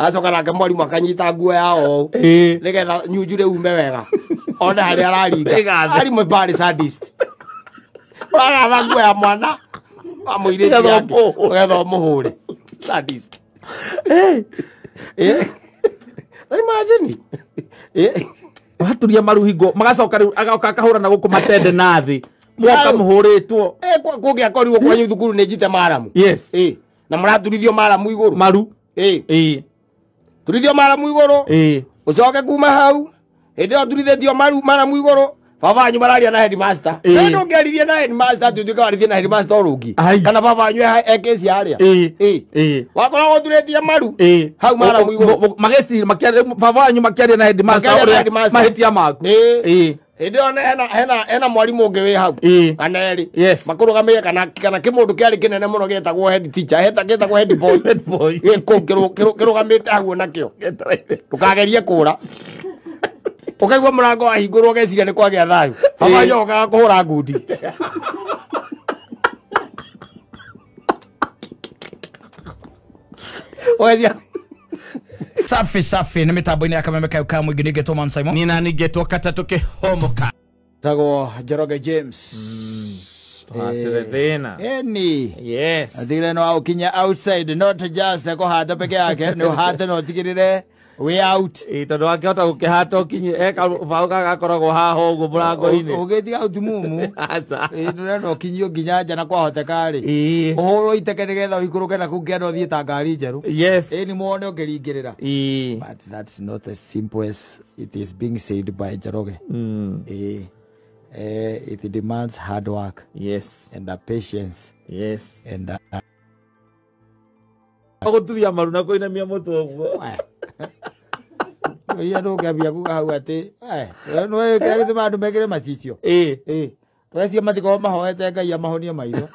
Acoka nake mwarimu akanyita nguo yao nĩgetha nyunjure ume wega ona harĩa araringa arimũ barĩ sadist ũragatha nguo ya mwana wa mũirĩtu yake ũgetha ũmũhũre sadist. Imagine waturia maruhingo magacoka rĩu agoka akahũra na gũkũ matende na thĩ mwoka mũhũrĩtwo kũngĩakorirwo kwanyu thukuru nĩ njite maramu. Yes. Na mũraturithio maramu igũrũ maru. Turithio maramu igũrũ ũcoke kuma hau hĩndĩ ĩyo turithĩtio maramu igũrũ baba wanyu mararia na headmaster. Na ndũngĩaririe na headmaster atĩ ũtuĩke warithie na headmaster ũrũngi kana baba wanyu e kesi harĩa. Wakoragwo ũturĩtie maru hau maramu igũrũ mageciri baba wanyu makĩaria na headmaster ũrĩa mahĩtia maku. Hĩndĩ ĩyo hena mwarimũ ũngĩ wĩ hau kana erĩ makũrũgamĩire kana kĩmũndũ kĩarĩ kĩnene mũno gĩetagwo head teacher gĩetagwo head boy kĩrũgamĩte hau onakĩo ndũkagerie kũra ũkaigua mũrango wahingũrwo ũgeciria nĩ kwagĩa thayũ baba wanyu okaga kũhũra ngundi. Ũgeciria safi safi nĩ mĩtambo-inĩ ya Kameme kau ka mũingĩ nĩngetwo Man Simon nina nĩngetwo katatũ kĩhomoka tagwo Njoroge James tũhatĩre thĩna eni. Yes atigĩrĩre no ũkinye outside not just kũhata peke yake nĩ ũhate na ũtigĩrĩre way out. Tondũ wakĩhota gũkĩhata ũkinye eka baũ gagakoragwo haha ũguo mũrango-inĩ ũgĩtiga ũtumumu aca ndũrenda ũkinyio nginya nja na kwahoteka rĩ ũhũrwo iteke nĩgetha ũikũrũke na kũu kĩanda ũthiĩ ta ngari njerũ. Yes. Nĩ muone ũkĩringĩrĩra. But that's not as simple as it is being said by Njoroge. It demands hard work. Yes. And patience. Yes. And gũturia maru na kũinamia mũtwe ũguo iria ndũngĩambia kuga hau atĩ nĩwe kĩrĩa gĩtũmaga andũ mekĩre macicio tũreciria matikorwo mahoete Ngai amahonie maitho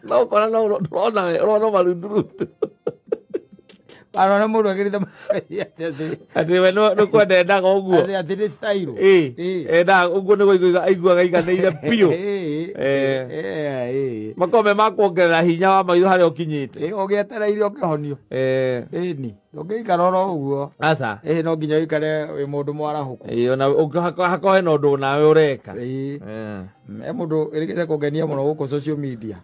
no ũkona no ũrona marundurutu arona mũndũ ekĩrĩte atĩ we nĩ kwenda endaga ũguo atĩ nĩ style endaga ũguo nĩguo aiguaga aiganĩire biũ makorwo me ma kuongerera hinya wa maitho harĩa ũkinyĩte ũgĩetereire ũkĩhonio ĩni ndũngĩikara oro ũguo aca no nginya ũikare wĩ mũndũ mwarahũku ona hakorwo hena ũndũ nawe ũreka he mũndũ ĩrĩkĩte kũngenia mũno gũkũ social media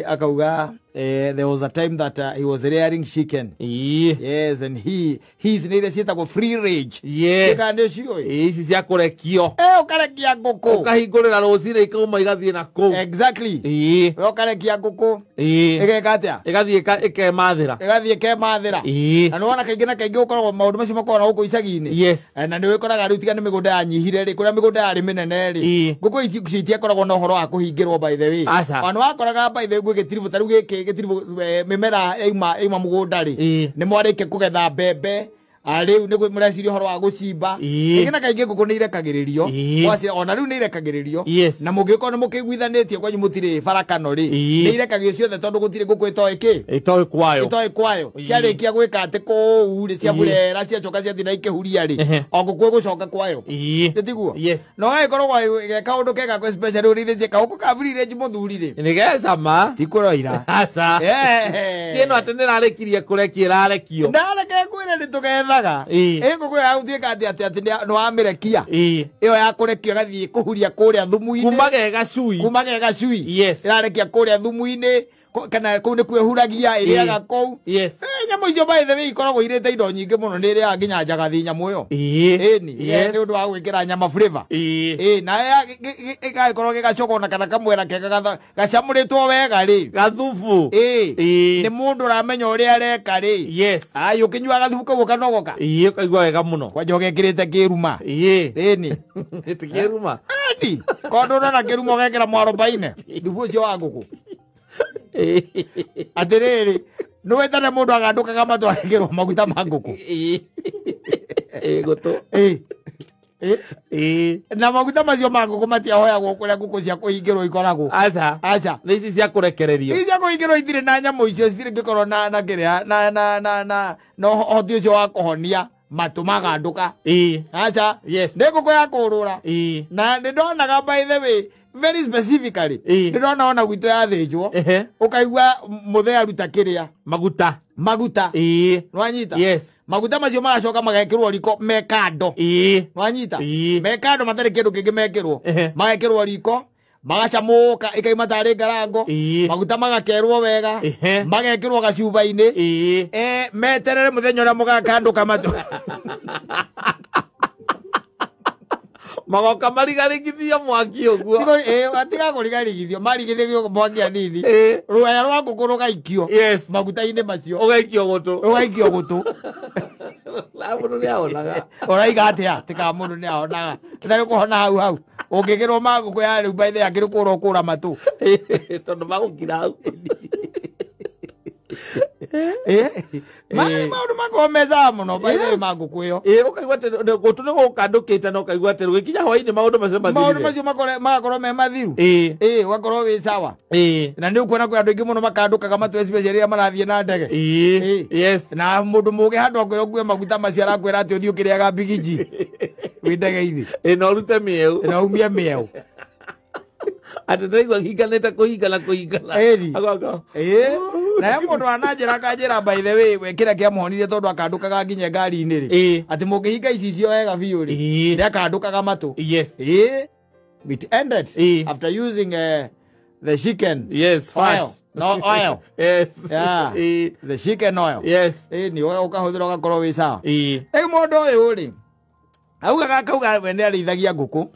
akauga there was a time that he was rearing chicken. Yes, and he's nä ciĩtagwo free range. Yes. Kana nĩ ciũĩ ici cia kũrekio ũkarekia ngũkũ ũkahingũrĩra rũcinĩ ikauma igathiĩ na kũu. Exactly. We ũkarekia ngũkũ ĩgeka atĩa ĩgathiĩ ĩkemathĩra ĩgathiĩ ĩkemathĩra na nĩwona kaingĩ na kaingĩ ũkoragwo maũndũ macio makoragwo na gũkũ icagi-inĩ. Yes. Na nĩ wĩkoraga rĩu tiga nĩ mĩgũnda yanyihire rĩ kũrĩa mĩgũnda yarĩ mĩnene rĩ ngũkũ ici itiakoragwo na ũhoro wa kũhingĩrwo by the way. Ona wakoraga by the way gĩtiribũ ta rĩu gĩkĩ gĩtiribũ mĩmera yauma mũgũnda rĩ nĩ mwarĩkia kũgetha mbembe rĩu nĩ mũreciria ũhoro wa gũcimba kaingĩ na kaingĩ ngũkũ nĩ irekagĩrĩrio ona rĩu nĩ irekagĩrĩrio na mũngĩkorwo nĩ mũkĩiguithanĩtie kwanyu mũtirĩ barakano rĩ nĩ irekagio ciothe tondũ gũtirĩ ngũkũ ĩtoĩ kĩ ĩtoĩ kwayo ciarĩkia gwĩka atĩ kũu rĩ ciamurera ciacoka ciathiĩ na ikĩhuria rĩ o ngũkũ ĩgũcoka kwayo tiguo no gagĩkorwo ge kaũndũ kega kwa special ũrĩithĩtie kaũkũ ka free range mũthuri rĩ nĩgecama ti kũroira aca ti ĩno atĩ nĩrarĩkirie kũrekia ĩrarekio ndareke kwĩre nĩ tũgetha ngũkũ ya gũtuĩka atĩ atĩ atĩ nĩ wamĩrekia ĩyo ya kũrekio ĩgathiĩ kũhuria kũrĩa thumu-inĩ kuma ge gacui ĩrarekia kũrĩa thumu-inĩ kana kũu nĩkuo ĩhuragia ĩrĩaga kũu nyamũ icio by the way ikoragwo irĩte indo nyingĩ mũno nĩ ĩrĩaga nginya njagathi nyamũ ĩyo ĩni nĩ ũndũ wa gwĩkĩra nyama flavor na ĩgagĩkorwo gĩgacogona kana kamwera kega gacamũrĩtwo wega rĩ gathubu nĩ mũndũ ũramenya ũrĩa areka rĩ ai ũkĩnyua gathubu kau ũkanogoka ũkaigua wega mũno kwanja ũgekĩrĩte kĩruma ĩni ti kĩruma ĩni korwo ndũrona kĩruma ũgekĩra mwarobaine thubu ũcio wa ngũkũ atĩrĩrĩ nĩwetane mũndũ agandũkaga matũ agekĩrwo maguta ma ngũkũ gũtũ na maguta macio ma ngũkũ matiahoyagwo kũrĩa ngũkũ cia kũhingĩrwo ikoragwo aca aca nĩ ici cia kũrekererio ici cia kũhingĩrwo itirĩ na nyamũ icio citirĩ ngĩkorwo na kĩrĩa na ũhoti ũcio wa kũhonia matũ magandũka aca nĩ ngũkũ ya kũũrũra na nĩ ndonaga by the way very specifically nĩ ndona ona gwitũ yathĩnjwo ũkaigua mũthee aruta kĩrĩa maguta Maguta. Nwanyita? Yes. Maguta macio magacoka magekirwo riko me kando. Nwanyita? Me kando matarĩ kĩndũ kĩngĩ mekĩrwo. Magekĩrwo riko magacamuka ikaima tarĩ ngarango. Maguta magakerwo wega. Magekĩrwo gacuba-inĩ. Meterere mũthenya ũrĩa mũgakanduka matũ. Magoka marigarigithia mwaki ũguo. Atiga kũrigarigithio, marigithio mwaki anini. Rũaya rwa ngũkũ rũgaikio. Yes. Maguta-inĩ macio. Ũgaikio gũtũ. Ũgaikio gũtũ. La mũndũ nĩahonaga. Ũraiga atĩa? Tika mũndũ nĩahonaga. Ndarĩ kũhona hau hau. Ũngĩkĩrwo ma ngũkũ ya rĩu by the way akĩrĩ kũra ũkũra matũ. Tondũ magũkira hau. Mani maũndũ makorwo mecaga mũno by the way ma ngũkũ ĩyo. Ũkaigua atĩ gũtũ nĩ gũkandũkĩte na ũkaigua atĩ rũgĩkinya hwaĩ-inĩ maũndũ macio mathirire. Maũndũ macio magakorwo me mathiru. Ũgakorwo wĩ sawa. Na nĩ ũkuona kwĩ andũ aingĩ mũno makandũkaga matũ especially rĩrĩa marathiĩ na ndege. Yes. Na mũndũ mũgĩ handũ akwĩra ũkue maguta macio arakwĩra atĩ ũthiĩ ũkĩrĩaga mbigiji wĩ ndege-inĩ. Na ũrute mĩeũ. Na umie mĩeũ. Atĩ ndĩraigua hinganĩte kũhingana kũhingana. Na he mũndũ ananjĩra akanjĩra by the way we kĩrĩa kĩamũhonirie tondũ akandũkaga nginya ngari-inĩ rĩ. Atĩ mũngĩhinga icicio wega biũ rĩ. Nĩakandũkaga matũ. Yes. It ended after using the chicken. Yes, fat. Oil. No oil. Yes. Yeah. The chicken oil. Yes. Nĩ ũkahũthĩra ũgakorwo wĩ sawa. Rĩu mũndũ ũyũ rĩ augaga akauga we nĩarĩithagia ngũkũ.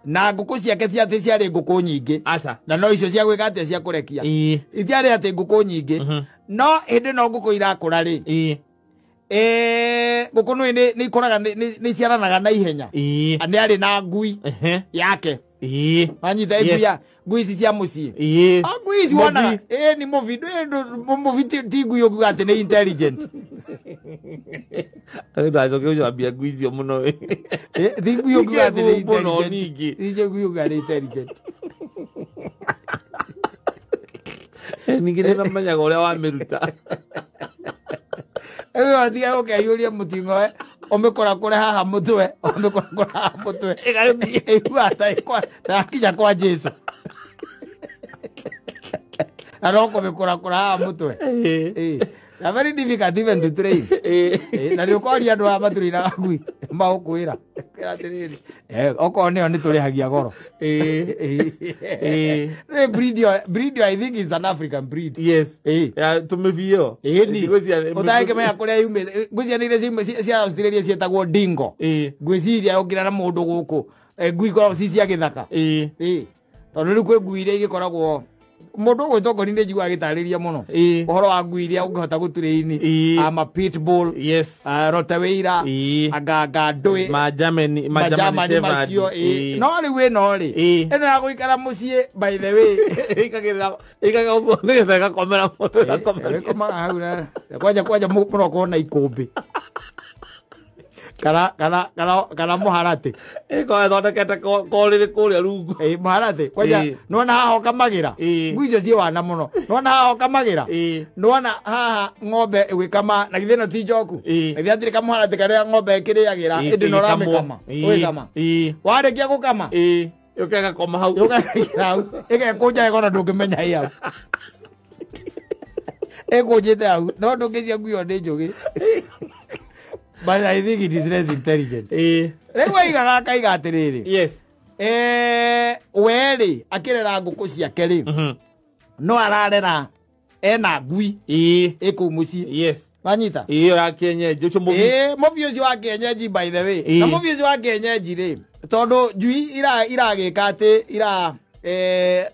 Na ngũkũ ciake ciatĩ ciarĩ ngũkũ nyingĩ. Aca. Na no icio cia gwĩka atĩa cia kũrekia. Itiarĩ atĩ ngũkũ nyingĩ. No hĩndĩ no ngũkũ irakũra rĩ. Ngũkũ nĩ ikũraga nĩ iciaranaga na ihenya. Nĩ arĩ na ngui yake. Wanyita ngui ya ngui ici cia mũciĩ. Ngui ici wonaga nĩ mũbi. Mũbi ti ngui ũngiuga atĩ nĩ intelligent. Ndacoke ũcambia ngui icio mũno. Ti ngui ũngiuga atĩ nĩ intelligent. Ningĩ. Ti ngui ũngiuga nĩ intelligent. Ningĩ nĩũramenyaga ũrĩa wamĩruta. Rĩu atiga ũkeiyũria mũting'oe ũmĩkorakũre haha mũtwe ũmĩkorakũre haha mũtwe ĩiguaga ta yakinya kwa Jesũ. Na no kũmĩkorakũra haha mũtwe. Na very difficult even to train. Na nĩ ũkoria andũ aya matũrĩraga ngui magũkwĩra. Kwĩra atĩrĩrĩ, okorwo nĩyo nĩ tũrĩhagia goro. Breed I think is an African breed. Yes. Tũmĩbi ĩyo. Ũtangĩkĩmenya kũrĩa yumĩte. Ngwĩciria nĩ iria cia Australia ciĩtagwo dingo. Ngwĩciria ũngĩra na mũndũ gũkũ ngui ikoragwo ci cia gĩthaka. Tondũ rĩu kwĩ ngui iria igĩkoragwo mũndũ ũgwĩtwo Ngoni nĩ njiguaga agĩtarĩria mũno ũhoro wa ngui iria ũngĩhota gũtũrĩini ama pitbull. Yes. Rottweiler. Anga ndũĩ ma Germany ma Germany macio. No rĩu ĩno rĩ ĩno ya gũikara mũciĩ by the way ĩkagĩrĩra ĩkaga ũguo nĩgetha ĩgakomera mũndũ ĩgakomera ĩkomaga hau na kwanja kwanja mũno ũkorwo na ikũmbĩ kana mũharatĩ ĩkorwo ĩthondekete korĩrĩ kũrĩa rungu. Mũharatĩ kwanja nĩwona haha ũkamagĩra ngui icio ciĩ wana mũno nĩwona haha ũkamagĩra nĩwona haha ng'ombe ĩgĩkama na githĩ ĩno ti njoku na githĩ hatirĩ kamũharatĩ karĩa ng'ombe ĩkĩrĩagĩra ĩndĩ no ũramĩkama ũgĩkama warĩkia gũkama yũke ĩgakoma hau yũke hau ĩgekũnja ĩkona ndũngĩmenya ĩ hau ĩkũnjĩte hau no ndũngĩcia ngui ĩyo nĩ njũgĩ. But I think it is less intelligent. Rĩu aigaga akaiga atĩrĩrĩ. Yes. We rĩ akĩrera ngũkũ ciake rĩ no ararera ena ngui ĩkũu mũciĩ. Yes. Wanyita? Ĩyo ya kienyeji ũcio mũbi. Mũbi ũcio wa kienyeji by the way. Na mũbi ũcio wa kienyeji rĩ tondũ njui iragĩka atĩ ira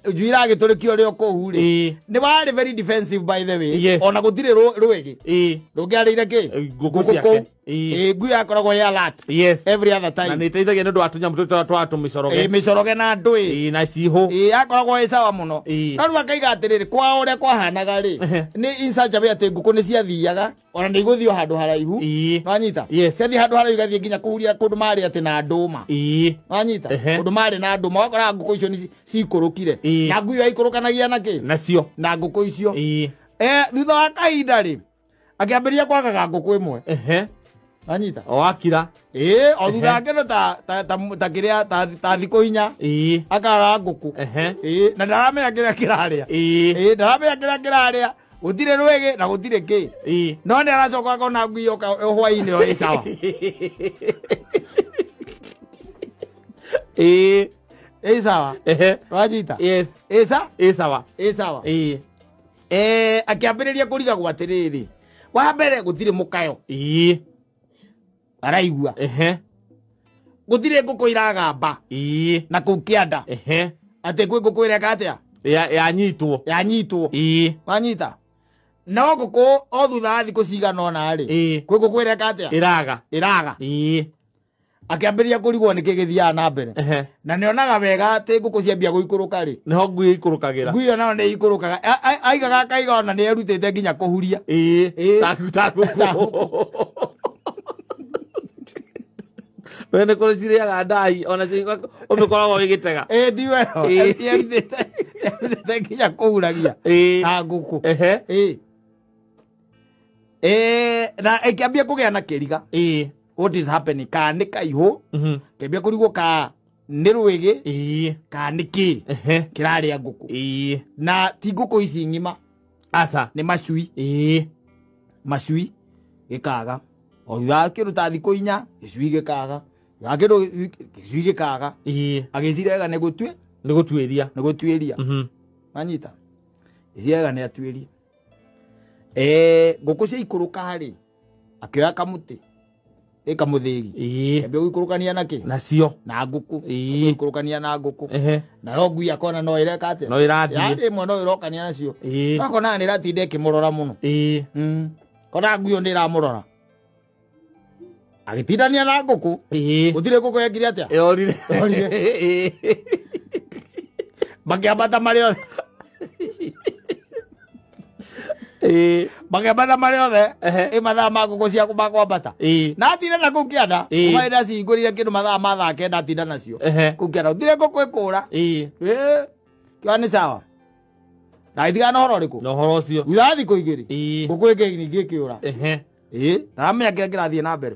njui iragĩtũrĩkio rĩ o kũu rĩ nĩ warĩ very defensive by the way. Ona gũtirĩ rwĩgĩ rũngĩarĩire kĩ ngũkũ ciake. Ngui yakoragwo ĩ alert. Yes. Every other time. Na nĩ ĩteithagia nĩ ũndũ wa tũnyamũ tũtũ twa tũmĩcoroge. Mĩcoroge na ndũĩ na cihũ. Yakoragwo ĩ sawa mũno. No rĩu akaiga atĩrĩrĩ kwao ũrĩa kwahanaga rĩ nĩ in such a way atĩ ngũkũ nĩ ciathiaga ona nĩ igũthiĩ o handũ haraihu. Wanyita? Ciathiĩ handũ haraihu igathiĩ nginya kũhuria kũndũ marĩ atĩ na ndũma. Wanyita? Kũndũ marĩ na ndũma wakoraga ngũkũ icio nĩ cikũrũkire. Na ngui ĩyo yaikũrũkanagia na kĩ? Nacio. Na ngũkũ icio. Thutha wa kahinda rĩ akĩambĩrĩria kwagaga ngũkũ ĩmwe. Wanyita? O akira. O thutha wa kĩndũ ta kĩrĩa ta thikũ inya akaga ngũkũ. Na ndaramenya kĩrĩa kĩrarĩa. Ndaramenya kĩrĩa kĩrarĩa. Gũtirĩ rwĩgĩ na gũtirĩ kĩ. No nĩ aracoka akona ngui yoka hwainĩ o ĩ sawa. Ĩ sawa. Wanyita? Yes. Ĩ sa? Ĩ sawa. Ĩ sawa. Akĩambĩrĩria kũrigagwo atĩrĩrĩ. Wa mbere gũtirĩ mũkayo. Araigua. Gũtirĩ ngũkũ iragamba. Na kũu kĩanda. Atĩ kwĩ ngũkũ ĩreka atĩa? Yanyitwo. Yanyitwo. Wanyita? No ngũkũ o thutha wa thikũ cigana ũna rĩ. Kwĩ ngũkũ ĩreka atĩa? Ĩraga. Ĩraga. Akĩambĩrĩria kũrigwo nĩkĩ gĩthiaga na mbere. Na nĩonaga wega atĩ ngũkũ ciambia gũikũrũka rĩ. Nĩho ngui ĩikũrũkagĩra. Ngui ĩyo nayo nĩ ĩikũrũkaga. Aigaga akaiga ona nĩ erutĩte nginya kũhuria. Ta ngũkũ. We nĩ kũrĩ cirĩaga ndai ona ũmĩkoragwo ĩgĩtega. Ndiwe ĩyo. Erutĩte nginya kũhuragia. Ta ngũkũ. Na ĩkĩambia kũgĩa na kĩriga. What is happening? Ka nĩ kaihũ. Kĩambia kũrigwo ka nĩ rwĩgĩ. Ka nĩ kĩ kĩrarĩa ngũkũ. Na ti ngũkũ ici ng'ima. Aca. Nĩ macui. Macui gĩkaga. O thutha wa kĩndũ ta thikũ inya gĩcui gĩkaga. Thutha wa kĩndũ gĩcui gĩkaga. Agĩciria wega nĩ gũtue. Nĩ gũtuĩria. Nĩ gũtuĩria. Manyita. Gĩciria wega nĩ atuĩrie. Ngũkũ ciaikũrũka rĩ, akĩoya kamũtĩ. Ĩkamũthĩgi. Kĩambia gũikũrũkania na kĩ? Nacio. Na ngũkũ. Gũikũrũkania na ngũkũ. Nayo ngui akona no ĩreka atĩa? No ĩrathiĩ. Yarĩ ĩmwe no ĩrokania nacio. Akona nĩ ĩratinda ĩkĩmũrora mũno. Kona ngui ĩyo nĩ ĩramũrora. Agĩtindania na ngũkũ. Gũtirĩ ngũkũ yekire atĩa? Yorire. Makĩambata marĩ othe. Makĩambata marĩ othe. Ĩ mathaa ma ngũkũ ciaku ma kwambata. Na atinda na kũu kĩanda. Kuma hĩndĩ acihingũrire kĩndũ mathaa ma thaa kenda atinda nacio. Kũu kĩanda. Gũtirĩ ngũkũ ĩkũra. Kĩoa nĩ sawa. Na ĩtigana na ũhoro ũrĩkũ? Na ũhoro ũcio. Thutha wa thikũ igĩrĩ. Ngũkũ ĩngĩ ningĩ ĩkĩũra. Ndaramenya kĩrĩa kĩrathiĩ na mbere.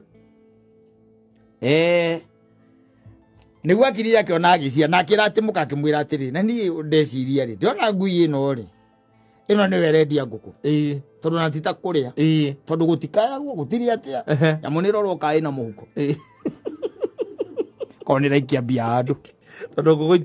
Nĩguo akirire akĩona agĩcia na akĩra atĩ mũka akĩmwĩra atĩrĩ, na niĩ ndeciria rĩ, ndĩrona ngui ĩno rĩ, ĩno nĩyo ĩrendia ngũkũ. Tondũ na ti ta kũrĩa. Tondũ gũtikayagwo, gũtirĩ atĩa. Nyamũ nĩ ĩrorwo ka ĩna mũhuko. Korwo nĩ ĩraikia mbia handũ. Tondũ ngũkũ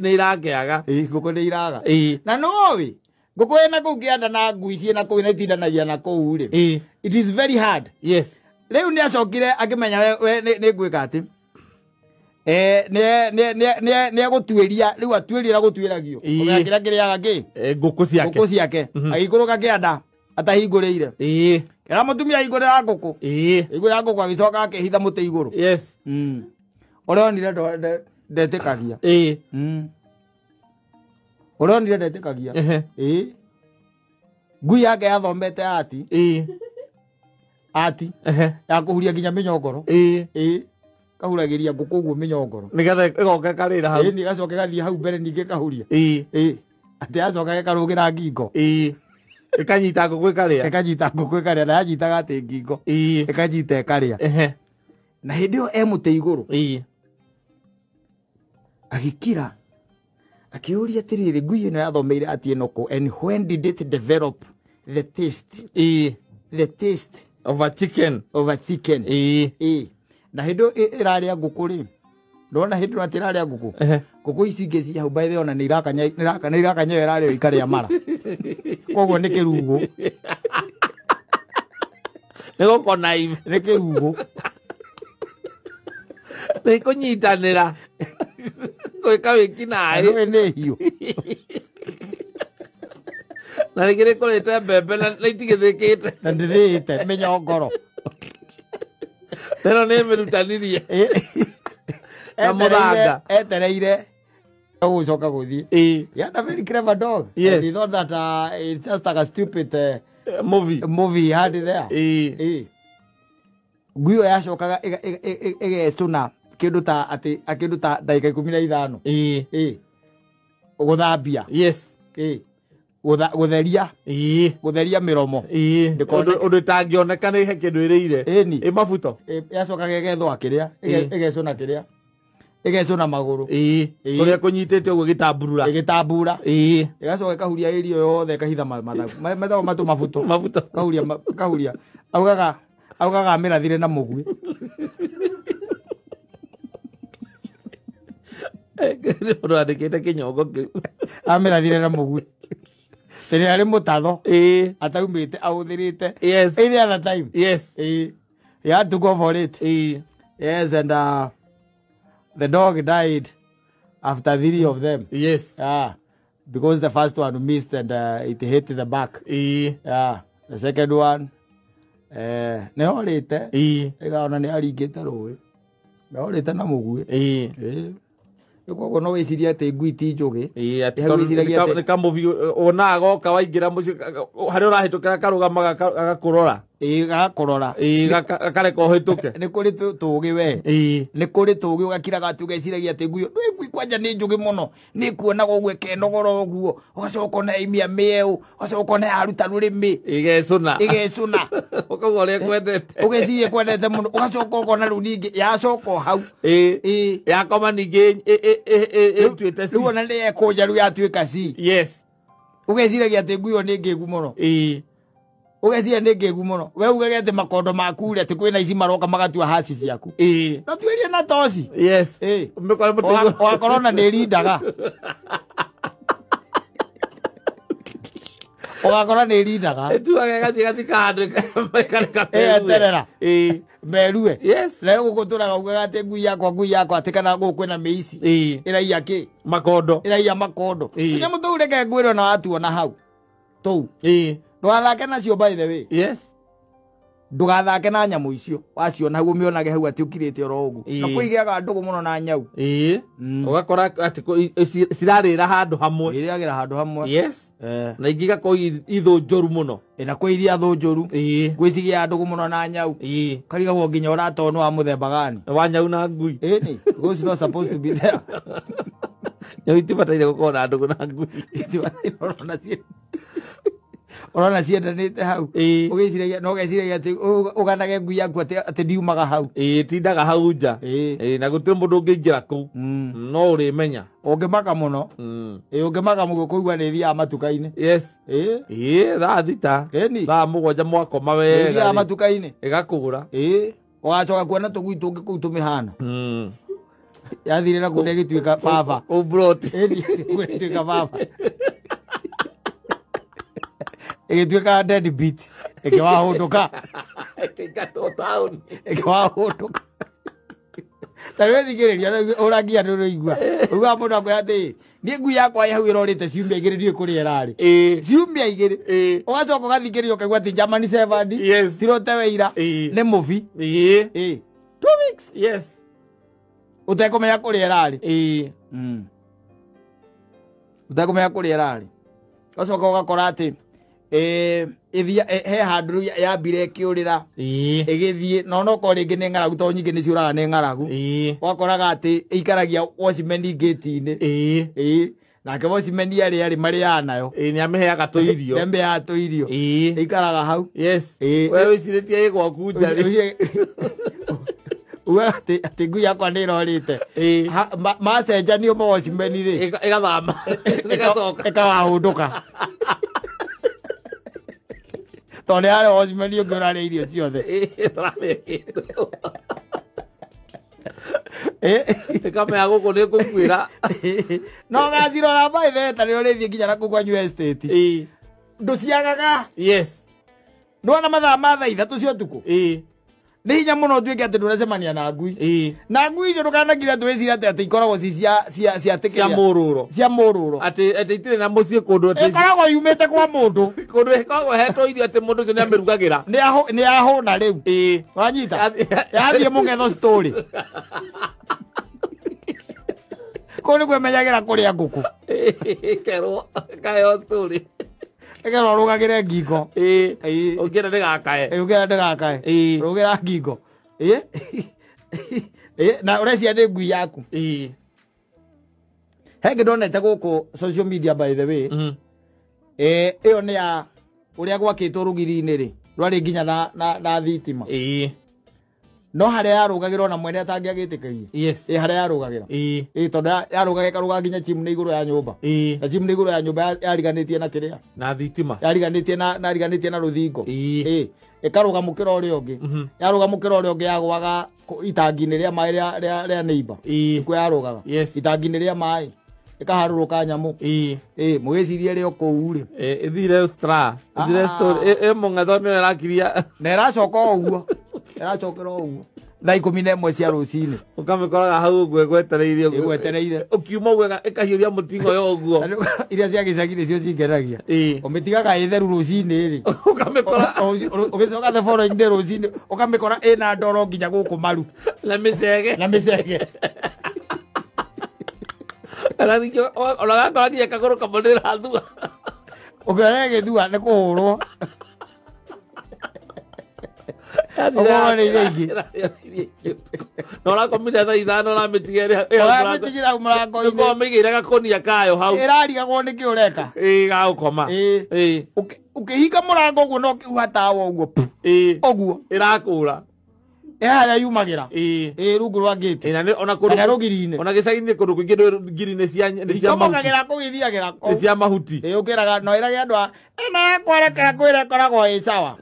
nĩ irakĩaga. Ngũkũ nĩ iraga. Na nĩũĩ, ngũkũ ĩna kũu kĩanda na ngui ciĩna kũu na itindanagia na kũu rĩ. It is very hard. Yes. Rĩu nĩ acokire akĩmenya we nĩ ngwĩka atĩ. Nĩ egũtuĩria, rĩu atuĩria na gũtuĩragio. Ũmenya kĩrĩa kĩrĩaga kĩ? Ngũkũ ciake. Ngũkũ ciake. Agĩikũrũka kĩanda atahingũrĩire. Kĩra mũtumia ahingũrĩra ngũkũ. Ahingũrĩra ngũkũ agĩcoka akĩhitha mũtĩ igũrũ. Yes. Ũrĩa onire ndetĩkagia. Ũrĩa onire ndetĩkagia. Ngui yake yathomete ati. Ati. Ya kũhuria nginya mĩnyongoro. Kahuragĩria ngũkũ ũguo mĩnyongoro. Nĩgetha ĩgoka ĩkarĩra hau. Nĩ gacoka gathiĩ hau mbere ningĩ kahuria. Atĩ yacoka ĩkarũgĩra ngingo. Ĩkanyita ngũkũ ĩkarĩa. Ĩkanyita ngũkũ ĩkarĩa na yanyitaga atĩ ngingo. Ĩkanyita ĩkarĩa. Na hĩndĩ ĩyo e mũtĩ igũrũ. Agĩkira. Akĩũria atĩrĩrĩ, ngui ĩno yathomeire atĩ ĩno kũ? And when did it develop the taste? The taste of a chicken. Of a chicken. Na hĩndĩ ĩyo ĩrarĩa ngũkũ rĩ, ndona hĩndĩ ĩyo atĩ ĩrarĩa ngũkũ. Ngũkũ ici ingĩ ci hau by the way ona nĩ irakanya ĩrarĩo ikarĩa mara. Koguo nĩ kĩrugũ. Nĩ gũkonaive. Nĩ kĩrugũ. Nĩ kũnyitanĩra. Gwĩka wĩkinaĩ. Nĩ nĩ hiũ. Na rĩngĩ nĩ kũrĩte mbembe na itigĩthĩkĩte. Na ndĩthĩĩte mĩnyongoro. Ĩno nĩ mĩrutanirie. Na mũthanga. Etereire gũcoka gũthiĩ. He had a very clever dog. Yes. He thought that it's just like a stupid movie he had there. Ngui ĩyo yacokaga ĩgecũna kĩndũ ta atĩ kĩndũ ta ndagĩka 15. Gũthambia. Yes. Gũtheria. Gũtheria mĩromo. Ũndũ ĩtangĩoneka nĩ he kĩndũ ĩrĩire. Ĩni. Ĩ mabuto. Yacokaga ĩgethũa kĩrĩa, ĩgecũna kĩrĩa. Ĩgecũna magũrũ. Kũrĩa kũnyitĩte ũguo gĩtamburura. Ĩgĩtambura. Ĩgacoka ĩkahuria irio yothe ĩkahitha mathagu. Metagwo matũ mabuto. Mabuto. Kahuria kahuria. Augaga amĩrathire na mũguĩ. Mũndũ andĩkĩte kĩnyongo kĩu. Amĩrathire na mũguĩ. Tene arĩ mũtatho. Ataumĩte ahũthĩrĩte. Yes. Any other time. Yes. He had to go for it. Yes, and the dog died after 3 of them. Yes. Yeah. Because the first one missed and it hit the back. Yeah. The second one, nĩ orĩte. Ĩgaona nĩ aringĩte rũĩ. Nĩ orĩte na mũguĩ. Koguo no wĩcirie atĩ ngui ti njũgĩ. Nĩ kamũbi ona agoka waingĩra mũciĩ harĩa ũrahĩtũkĩra karũgama gagakũrora. Gagakũrora. Gakareka ũhĩtũke. Nĩ kũrĩ tũũgĩ we. Nĩ kũrĩ tũũgĩ ũgakiraga atĩ ũgeciragia atĩ ngui ĩyo ngui kwanja nĩ njũgĩ mũno. Nĩ kuonaga ũguo ĩkenogora ũguo. Ũgacoka ũkona yaumia mĩeũ. Ũgacoka ũkona yaruta rũrĩmĩ. Ĩgecũna. Ĩgecũna. Ũkauga ũrĩa ĩkwendete. Ũgeciria ĩkwendete mũno. Ũgacoka ũkona rĩu ningĩ yacoka o hau. Yakoma ningĩ ĩtuĩte C. Rĩu ona nĩ yekũnja rĩu yatuĩka C. Yes. Ũgeciragia atĩ ngui ĩyo nĩ ngĩgu mũno. Ũgeciria nĩ ngĩgu mũno. We ugage atĩ makondo maku rĩ atĩ kwĩna ici maroka magatua haci ciaku. No tuĩrie na toci. Yes. Ũgakorwo ona nĩ ĩrindaga. Ũgakora nĩ ĩrindaga. Ĩtuaga ĩgathiĩ ĩgathika handũ ĩkareka Eterera. Merue. Yes. Na gũkũ tũraga ugaga atĩ ngui yakwa atĩ kana gũkũ kwĩna mĩici. Ĩraiya kĩ? Makondo. Ĩraiya makondo. Tũnyamũ tũu reke ngwĩre ona watuona hau. Tũu. Ndũgathake nacio by the way. Yes. Ndũgathake na nyamũ icio. Waciona hau ũmĩonage hau atĩ ũkirĩte oro ũguo. Na kwĩgĩaga ndũgũ mũno na nyau. Ũgakora atĩ cirarĩra handũ hamwe. Irĩagĩra handũ hamwe. Yes. Na ingĩ igakorwo ithũ njũru mũno. Na kwĩ iria thũ njũru. Kwĩ cigĩaga ndũgũ mũno na nyau. Karigagwo nginya ũrata nĩ wa mũthemba gani. Wa nyau na ngui. Ĩni. Because it's not supposed to be there. Nyau itibataire gũkorwo na ndũgũ na ngui. Itibataire ũrona ũrona ciendanĩte hau. Ũgĩciragia no ũgeciragia atĩ ũganage ngui yaku atĩ ndiumaga hau. Tindaga hau nja. Na gũtirĩ mũndũ ũngĩingĩra kũu. No ũrĩmenya. Ũngĩmaka mũno. Ũngĩmaka mũno kũigua nĩ ĩthiaga matuka-inĩ. Yes. Thaa 6. Thaa 7 mwakoma wega. Ĩthiaga matuka-inĩ. Ĩgakũgũra. Ũgacoka kuona tũgui tũngĩ kũu tũmĩhana. Yathire na kũu ĩgĩtuĩka baba. Ĩgĩtuĩka baba. Ĩgĩtuĩka dead beat. Ĩkĩwahũndũka. Ĩkĩingatwo taũni. Ĩkĩwahũndũka. Ta rĩu thikĩrĩria ũrangia nĩ ũraigua. Ũiguaga mũndũ akwĩra atĩ niĩ ngui yakwa ĩ hau ĩrorĩte ciumia igĩrĩ ndiũĩ kũrĩa ĩrarĩ. Ciumia igĩrĩ. Ũgacoka ũgathikĩrĩria ũkaigua atĩ Germany Shepherd tirote ira nĩ mũbi. 2 weeks. Yes. Ũtekũmenya kũrĩa ĩrarĩ. Ũtekũmenya kũrĩa ĩrarĩ. Ũgacoka ũgakora atĩ he handũ yambire ĩkĩũrĩra ĩgĩthiĩ na onokorwo rĩngĩ nĩ ng'aragu tondũ nyingĩ nĩ ciũraga nĩ ng'aragu. Ũgakoraga atĩ ĩikaragia watchman gate-inĩ. Nake watchman arĩa arĩ marĩaga nayo. Nĩ amĩheaga tũirio. Nĩ amĩheaga tũirio. Ĩikaraga hau. Yes. We wĩcirĩtie ĩ gwaku nja rĩ. Ugaga atĩ ngui yakwa nĩ ĩrorĩte. Macenjanio ma watchman rĩ. Ĩgathama. Ĩgacoka. Ĩkawahũndũka. Tondũ nĩ harĩ watchman ũngĩ ũrarĩa irio ciothe. Ĩkamenya gũkũ nĩ ngũkuĩra. No ũgacirora by the way ta rĩrĩa ũrĩthiĩ nginya na kũu kwanyu estate. Ndũciagaga. Yes. Nĩwona mathaa ma thaa 3 cia ũtukũ. Nĩ hinya mũno ũtuĩke atĩ ndũracemania na ngui. Na ngui icio ndũkanakire atĩ wĩcirie atĩ ikoragwo ci cia cia mũrũro. Cia mũrũro. Atĩ itirĩ na mũciĩ kũndũ atĩ ĩkoragwo yumĩte kwa mũndũ. Kũndũ ĩkoragwo ĩhetwo irio atĩ mũndũ ũcio nĩamĩrugagĩra. Nĩ ahũna rĩu. Wanyita? Yathiĩ mũng'etho story. Kũu nĩkuo ĩmenyagĩra kũrĩa ngũkũ. Ĩkerwo ĩkaheo story. Ĩkerwo rũgagĩre ngingo. Ũngĩenda ndĩgakae. Ũngĩenda ndĩgakae. Rũgĩra ngingo. Na ũreciria nĩ ngui yaku. He ngĩ ndonete gũkũ social media by the way. Ĩyo nĩ ya ũrĩa gwakĩtwo rũgiri-inĩ rĩ. Rwarĩ nginya na thitima. No harĩa yarũgagĩra ona mwene atangĩagĩtĩkĩrie. Yes. Ĩ harĩa yarũgagĩra. Ĩĩ. Ĩ tondũ yarũgaga ĩkarũga nginya chimney igũrũ ya nyũmba. Ĩĩ. Na chimney igũrũ ya nyũmba yariganĩtie na kĩrĩa? Na thitima. Yariganĩtie na yariganĩtie na rũthingo. Ĩĩ. Ĩ ĩkarũga mũkĩra ũrĩa ũngĩ. Yarũga mũkĩra ũrĩa ũngĩ yagũaga itangi-inĩ rĩa maĩ rĩa neighbor. Ĩĩ. Nĩkuo yarũgaga. Yes. Itangi-inĩ rĩa maĩ. Ĩkaharũrũka nyamũ. Ĩĩ. Ĩ mũgĩcirie rĩ o kũu rĩ. Ĩthire stra. Ĩthire story. Ĩ mũng'etho nĩyo ĩrakiria. Na ĩracoka o ũguo. Ĩracokera o ũguo. Thaa 11 cia rũcinĩ. Ũkamĩkoraga hau ũguo ĩgwetereire ũguo. Ĩgwetereire. Ũkiuma ũguo ĩkahiũria mũting'oyo ũguo. Iria cia gĩcagi nĩcio cingenagia. Ĩĩ. Ũmĩtigaga ĩtheru rũcinĩ rĩ. Ũkamĩkora. Ũgĩcoka the following day rũcinĩ ũkamĩkora ĩna ndoro nginya gũkũ maru. Na mĩcege. Na mĩcege. Kana ningĩ ona gakora nginya kagũrũ kamwe nĩrathua. Ũkĩona ĩgĩthua nĩ kũhũrwo. Ũkorwo nĩ iria ingĩ. Na ũrakomire thaa 5 ũramĩtiga ĩrĩ Ũramĩtigĩra mũrango-inĩ. Ũkorwo ũmĩigĩire gakũnia kayo hau. Ĩrarigagwo nĩkĩ ũreka. Ĩĩ gagũkoma. Ĩĩ. Ĩĩ. Ũkĩhinga mũrango ũguo na ũkĩhuha tawa ũguo. Ĩĩ. Ũguo. Ĩrakũra. Ĩ harĩa yumagĩra. Ĩĩ. Ĩĩ rungu rwa gate. Ĩĩ na nĩ ona kũndũ Kana rũgiri-inĩ. Ona gĩcagi-inĩ kũndũ kũingĩ ndũĩ ngiri nĩ cia mahuti. Icomokagĩra kũu ithiagĩra kũu. Nĩ cia mahuti. Ĩĩ ũkĩraga no ĩrage andũ a ĩno yakwa rekera kwĩra ĩkoragwo ĩ sawa.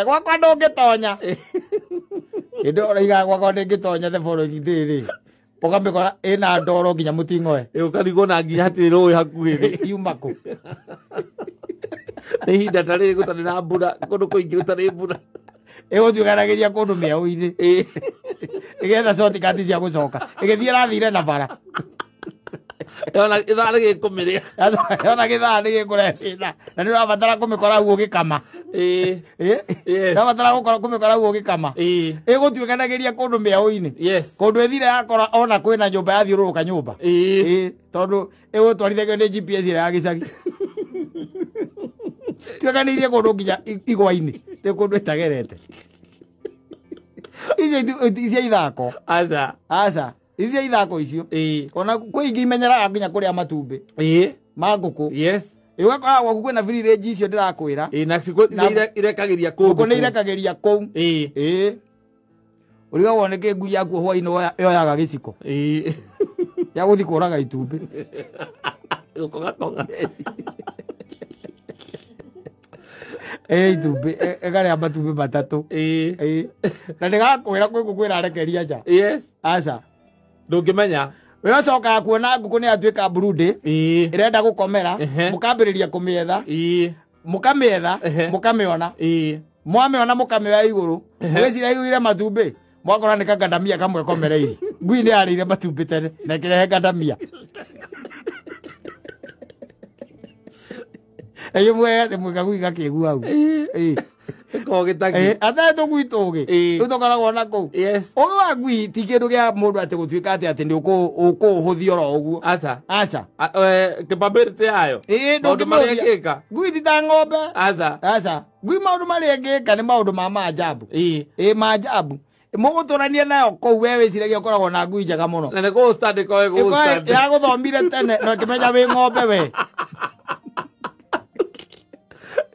Gwakwa ndũngĩtonya. Hĩndĩ ĩyo ũraigaga gwakwa ndĩngĩtonya the following day rĩ. Ũkamĩkora ĩna ndoro nginya mũting'oe. Ĩĩ ũkarigwo na nginya hatirĩ rũĩ hakuhĩ rĩ. Yuma kũ? Nĩ ihinda ta rĩrĩ gũtarĩ na mbura, kũndũ kũingĩ gũtarĩ mbura. Ĩgũtuĩkanagĩria kũndũ mĩaũ-inĩ. Ĩĩ. Ĩgetha shortcut cia gũcoka. Ĩgĩthiĩ ĩrathire na bara. Yona ithaa rĩgĩkũmĩrĩa. Yona gĩthaa nĩgĩkũrehe thĩna. Na nĩ ũrabatara kũmĩkora hau ũgĩkama. Ĩĩ. Ĩĩ. Yes. Ũrabatara kũmĩkora hau ũgĩkama. Ĩĩ. Ĩgũtuĩkanagĩria kũndũ mĩaũ-inĩ. Yes. Kũndũ ĩthire yakora ona kwĩna nyũmba yathiũrũrũka nyũmba. Ĩĩ. Ĩĩ. Tondũ ĩgũtwarithagio nĩ GPS ĩrĩa ya gĩcagi. Tuĩkanĩirie kũndũ nginya igwa-inĩ. Nĩ kũndũ ĩtagerete. Icio cia ithako. Aca. Aca. Ici cia ithako icio. Ĩĩ. Ona kwĩ ingĩ imenyeraga nginya kũrĩa matumbĩ. Ĩĩ. Ma ngũkũ. Yes. Ĩ ũgakora gwaku kwĩna free range icio ndĩrakwĩra. Ĩĩ na cikũ irekagĩria kũndũ. Ngũkũ nĩ irekagĩria kũu. Ĩĩ. Ĩĩ. Ũrigagwo nĩkĩ ngui yaku hwaĩ-inĩ yoyaga gĩciko. Ĩĩ. Ya gũthiĩ kũraga itumbĩ. Gũkongakonga. Ĩĩ itumbĩ ĩkarĩa matumbĩ matatũ. Ĩĩ. Ĩĩ. Na ndĩgakwĩra kwĩ ngũkũ ĩrarekeria nja. Yes. Aca. Ndũngĩmenya. We ũcokaga kuona ngũkũ nĩ yatuĩka brudi. Ĩĩ. Ĩrenda gũkomera. Mũkambĩrĩria kũmĩetha. Ĩĩ. Mũkamĩetha. Mũkamĩona. Ĩĩ. Mwamĩona mũkamĩoya igũrũ. Mũgĩciria ĩiyũire matumbĩ. Mwakora nĩ kangandamia kamwe komereire. Ngui nĩ yarĩire matumbĩ tene na ĩkĩrehe ngandamia. Ĩĩ mwega mwega gakĩgua hau. Ĩĩ. Ĩkorwo gĩtagi. Ate tũgui tũgĩ. Ĩĩ. Rĩu tũkoragwo na kũu. Yes. Ũgĩ wa ngui ti kĩndũ kĩa mũndũ atĩ gũtuĩka atĩ atĩ nĩ ũkũũhũthia oro ũguo. Aca. Aca. Capability yayo. Ĩĩ Maũndũ marĩa ndũngĩmĩhũthia. ĩngĩka. Ngui ti ta ng'ombe. Aca. Aca. Ngui maũndũ marĩa ĩngĩka nĩ maũndũ ma maajabu. Ĩĩ. Ĩĩ maajabu. Mũgũtũrania nayo kũu we wĩciragia ũkoragwo na ngui njega mũno. Na nĩ kũũ stand ĩkorwo ĩgũũ stand. Yagũthomire tene na ĩkĩmenya wĩ ng'ombe we.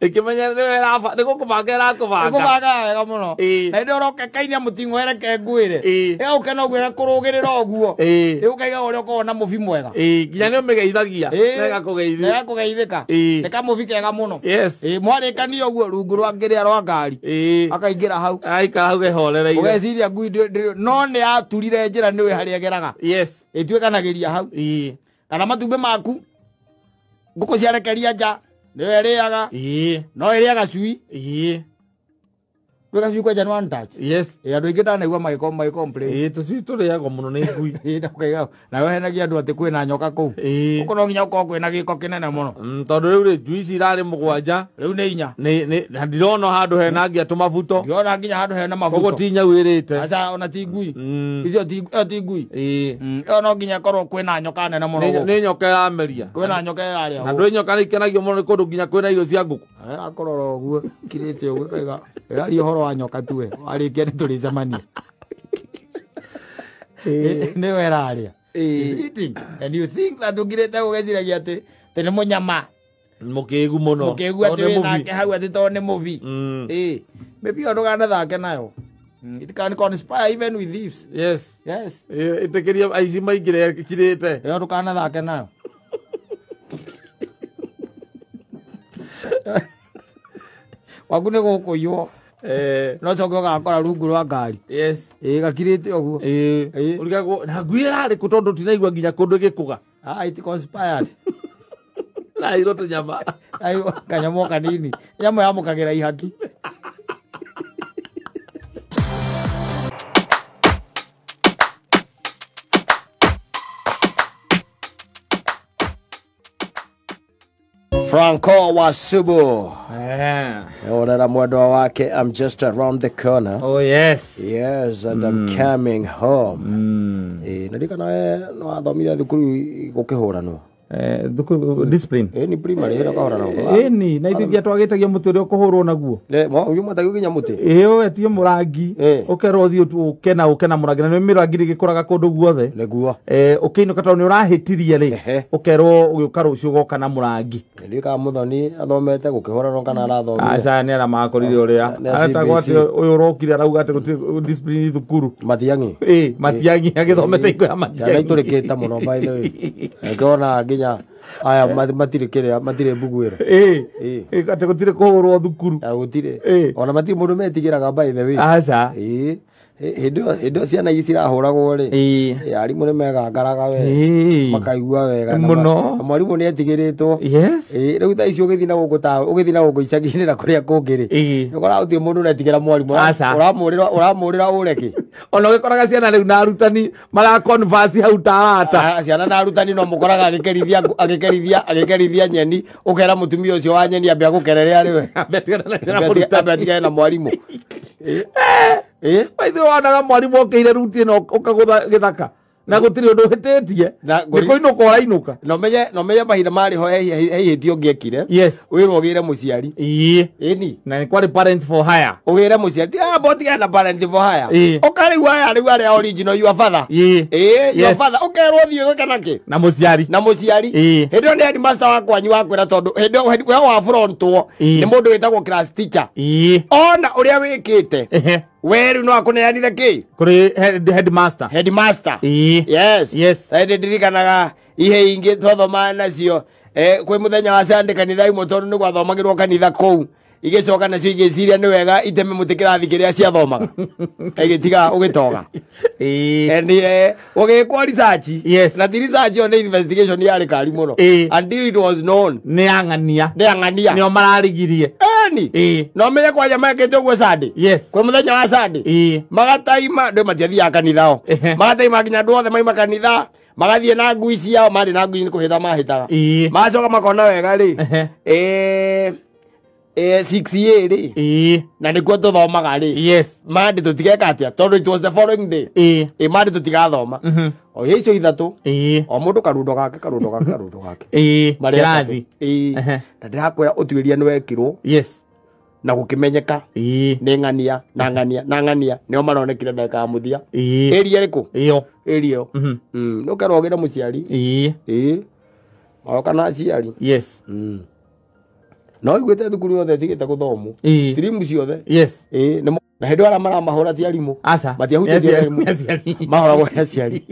Ĩkĩmenya nĩwe ĩraba nĩ gũkũbanga ĩrakũbanga. Ĩkũbanga wega mũno. Ĩĩ. Na hĩndĩ ũroka ĩkainia mũting'o ĩreke ngwĩre. Ĩĩ. Ĩgagũkena ũguo ĩgakũrũgĩrĩra ũguo. Ĩĩ. Ĩ ũkaiga ũrĩa ũkoragwo na mũbi mwega. Ĩĩ nginya nĩ ũmĩgeithagia. Ĩĩ. Na ĩgakũgeithia. Na ĩgakũgeithĩka. Ĩĩ. Nĩ kamũbi kega mũno. Yes. Ĩĩ mwarĩkania ũguo rungu rwa kĩrĩa rwa ngari. Ĩĩ. Akaingĩra hau. Aikara hau ehorereire. Ũgeciria ngui no nĩ yaturire njĩra nĩũĩ harĩa ĩgeraga. Yes. Ĩtuĩkanagĩria hau. Ĩĩ. Kana matumbĩ maku. Ngũkũ ciarekeria nja. Nĩyo ĩrĩaga. Ĩĩ. No ĩrĩaga cui. Ĩĩ. Rĩu gacui kwenja nĩ one touch. Yes. Ĩĩ andũ aingĩ ndanaigua magĩ complain. Ĩĩ tũcui tũrĩagwo mũno nĩ ngui. Ĩĩ na ũkaiga nawe ũhenagia andũ atĩ kwĩna nyoka kũu. Ĩĩ. Gũkũ no nginya gũkorwo kwĩna gĩko kĩnene mũno. Tondũ rĩu rĩ njui ici irarĩ 7. Rĩu nĩ 4. Nĩ na ndirona handũ hena nginya tũmabuto. Ndirona nginya handũ hena mabuto. Koguo ti nyau ĩrĩte. Aca ona ti ngui. Icio ti ĩyo ti ngui. Ĩĩ. Ĩyo no nginya ĩkorwo kwĩna nyoka nene mũno gũkũ. Nĩ nyoka ĩrameria. Kwĩna nyoka ĩrarĩa. Na ndũĩ nyoka nĩ ikenagio mũno nĩ kũndũ nginya kwĩna irio cia ngũkũ. Ĩrakũrora ũguo kirĩte ũguo ĩkaiga ĩraria ũhoro wa nyoka tuwe. Warĩkia nĩ tũrĩcemania. Nĩwe ĩrarĩa. Eating. And you think that ũngirĩte ũgeciragia atĩ nĩ mũnyama. Mũkĩgu mũno. Mũkĩgu atĩ wĩ nake hau atĩ tondũ nĩ mũbi. Ĩĩ. Mĩbi ĩyo ndũkanathake nayo. It can conspire even with thieves. Yes. Yes. Ĩtĩkĩria aici maingĩre ĩkirĩte. Ĩyo ndũkanathake nayo. Waku nĩ gũkũiywo. No coke ũgakora rungu rwa ngari. Yes. Ĩĩ gakirĩte ũguo. Ĩĩ. Ũrigagwo na ngui ĩrarĩ kũ tondũ tinaigua nginya kũndũ ĩgĩkũga. Ah, it conspired. Rairwo tũnyama. Rairwo kanyamũ kanini. Nyamũ yamũkagĩra ihaki. Franco Wasubu. Orera mwendwa wake, I'm just around the corner. Oh yes. Yes, and I'm coming home. Ndirikana we no wathomire thukuru gũkĩhũranwo. Thukuru discipline. Ni primary ĩrĩa ũkahũranwo. Ĩni, na ithuĩ nginya twagĩtagio mũtĩ ũrĩa ũkũhũrwo naguo. Yuma nginya mũtĩ. Ĩĩ, ũgetio mũrangi, ũkerwo ũthiĩ ũke na ũke na mũrangi, na nĩ mĩrangi ĩgĩkũraga kũndũ guothe. Nĩguo. Ũkĩinũka tondũ nĩ ũrahĩtirie rĩ, ũkerwo ũgĩũka rũciũ ũgoka na mũrangi. Ndirikana Mũthoni athomete gũkĩhũranwo kana arathomire. Aca nĩ arĩa makorire ũrĩa. Aretagwo atĩ ũyũ ũrokire arauga atĩ gũtirĩ discipline thukuru. Matiang'i. Ĩĩ, Matiang'i agĩthomete hingo ya Matiang'i. Ciana itũrĩkĩte mũno by the way. Ngĩona nginya aya matirĩ kĩrĩa, matirĩ mbuguĩro. Ĩĩ. Atĩ gũtirĩ kũhũrwo thukuru. Gũtirĩ. Ona matirĩ mũndũ metigĩraga by the way. Aca. Ĩĩ. Hĩndĩ ĩyo ciana ici cirahũragwo rĩ, arimũ nĩ megangaraga we. Makaigua wega. Mũno. Na mwarimũ nĩ etigĩrĩtwo. Yes. Rĩu thaa ici ũgĩthiĩ na gũkũ ta ũgĩthiĩ na gũkũ icagi-inĩ na kũrĩa kũngĩ rĩ, ũkoraga gũtirĩ mũndũ ũretigĩra mwarimũ. Ũramũrĩra ũre kĩ? Ona ũgĩkoraga ciana rĩu na arutani mara converse hau ta arata. Ciana na arutani no mũkoraga agĩkerithia nyeni, ũkera mũtumia ũcio wa nyeni ambe agũkerere arĩ we. Ambe atigane na mwarimũ. Ithuĩ wonaga mwarimũ okĩire ruti ĩno ũkagũtha gĩthaka na gũtirĩ ũndũ ũhĩtĩtie, nĩ kũinũka ũrainũka. Na ũmenye mahinda marĩ ho he ihĩtia ũngĩekire. Yes. Wĩrwo ũgĩre mũciari. Ĩĩ. Ĩni. Na nĩ kwarĩ parents for hire. Ũgĩre mũciari. Ti amba ũtigane na parent for hire. Ũka rĩu aya rĩu arĩa original your father. Ĩĩ. Ĩĩ, your father. Ũkerwo ũthiĩ ũgĩke nakĩ? Na mũciari. Na mũciari. Ĩĩ. Hĩndĩ ĩyo nĩ headmaster wa kwanyu wakwĩra tondũ hĩndĩ ĩyo we wa frontwo nĩ mũndũ wĩtagwo class teacher. Ĩĩ. Ona ũrĩa wĩkĩte. We rĩu no akũneanire kĩ? Kũrĩ headmaster. Headmaster. Ĩĩ. Yes. Yes. Hĩndĩ ndirikanaga ihe ingĩ twathomaga nacio, kwĩ mũthenya wa Sunday kanitha imwe tondũ nĩ gwathomagĩrwo kanitha kũu. Igĩcoka nacio igĩciria nĩ wega iteme mũtĩ kĩrathi kĩrĩa ciathomaga. Igĩtiga ũgĩtoga. Ĩĩ. Ũgĩkwo research. Yes. Na ti research ĩyo nĩ investigation yarĩ kari mũno. Until it was known. Nĩ ang'ania. Nĩ ang'ania. Nĩo mararigirie. Ĩni. Ĩĩ. No menye kwanja mekĩte ũguo Sunday. Yes. Kwĩ mũthenya wa Sunday. Ĩĩ. Magataima ndĩ matiathiaga kanitha o. Magataima nginya andũ othe maima kanitha. Magathiĩ na ngui ciao, marĩ na ngui nĩ kũhĩta mahĩtaga. Magacoka makona wega rĩ. 6A rĩ. Na nĩkuo tũthomaga rĩ. Yes. Mandi tũtigeka atĩa tondũ it was the following day. Ĩĩ. Mandi tũtigathoma. O icio ithatũ. Ĩĩ. O mũndũ karundo gake karundo gake karundo gake. Ĩĩ. Kĩrathi. Ĩĩ. Na ndĩrakwĩra ũtuĩria nĩ wekirwo. Yes. Na gũkĩmenyeka. Ĩĩ. Nĩ ng'ania na ng'ania na ng'ania nĩo maronekire ndagĩka ya mũthia. Ĩĩ. Ĩria ĩrĩkũ? Ĩyo. Ĩria ĩyo. Nĩ ũkerwo ũgĩre mũciari. Ĩĩ. Ĩĩ. Magoka na aciari. Yes. No iguĩte thukuru yothe ĩtigĩte gũthomwo. Stream ciothe. Yes. Ĩĩ, na hĩndĩ arĩa maramahũra ti arimũ. Aca. Matiahutĩtie arimũ. Mahũragwo nĩ aciari.